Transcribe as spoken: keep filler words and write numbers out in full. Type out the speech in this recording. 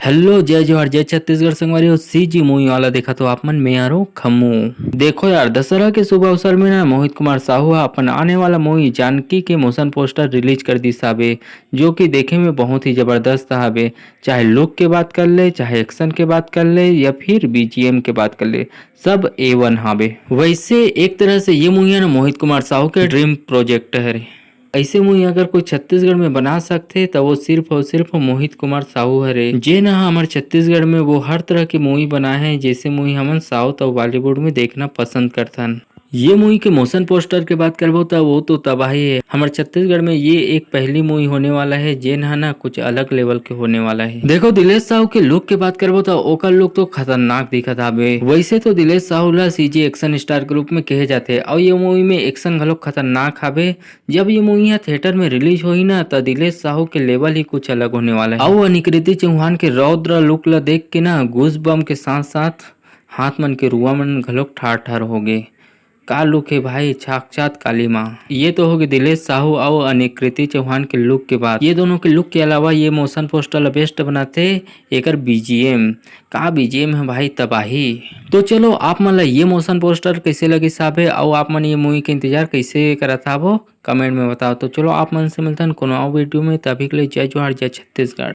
Hello, जय जोहार, जय छत्तीसगढ़ संगवारी हो। सीजी मूवी वाला देखत हो आप मन, मैं आरो खम्मू। देखो यार, दशहरा के शुभ अवसर में ना मोहित कुमार साहू ह अपन आने वाला मूवी जानकी के मोशन पोस्टर रिलीज कर दिस हाबे, जो कि देखे में बहुत ही जबरदस्त हाबे। चाहे लुक के बात कर ले, चाहे एक्शन के बात कर ले, या फिर बीजीएम के बात कर ले, सब ए वन हाबे। वैसे एक तरह से ये मूवी है ना मोहित कुमार साहू के ड्रीम प्रोजेक्ट हरे। ऐसे मूवी अगर कोई छत्तीसगढ़ में बना सकथे, त वो सिर्फ और सिर्फ मोहित कुमार साहू हरे, जेन ह हमर छत्तीसगढ़ में वो हर तरह के मूवी बनाए हैं, जैसे मूवी हमन साउथ और बॉलीवुड में देखना पसंद करथन। ये मूवी के मोशन पोस्टर के बात करबो, त वो तो तबाही है। हमर छत्तीसगढ़ में ये एक पहली मूवी होने वाला है, जेन ह ना कुछ अलग लेवल के होने वाला है। देखो, दिलेश साहू के लुक के बात करबो, त ओकर लुक तो खतरनाक दिखत हाबे। वैसे तो दिलेश साहू ला सीजी एक्शन स्टार के रूप में कहे जाथे, और ये मूवी में एक्शन घलो खतरनाक हाबे। जब ये मूवी ह थिएटर में रिलीज होही ना, त दिलेश साहू के लेवल ही कुछ अलग होने वाला है। अउ अनिकृति चौहान के रौद्र लुक ला देख के ना गूज बम के साथ साथ हाथ मन के रुआ मन घलोक ठार ठार हो गे। का लुक है भाई, साक्षात काली माँ। ये तो होगे दिलेश साहू अउ अनिकृति चौहान के लुक के बात। ये दोनों के लुक के अलावा ये मोशन पोस्टर ला बेस्ट बनाथे एकर बीजीएम। का बीजीएम है भाई, तबाही। तो चलो, आप मन ला ये मोशन पोस्टर कैसे लगिस हाबे, अउ आप मन ये मूवी के इंतजार कैसे करत हाबो, कमेंट में बताओ। तो चलो, आप मन से मिलथन कोनो और वीडियो में, तभी के लिए जय जोहार, जय छत्तीसगढ़।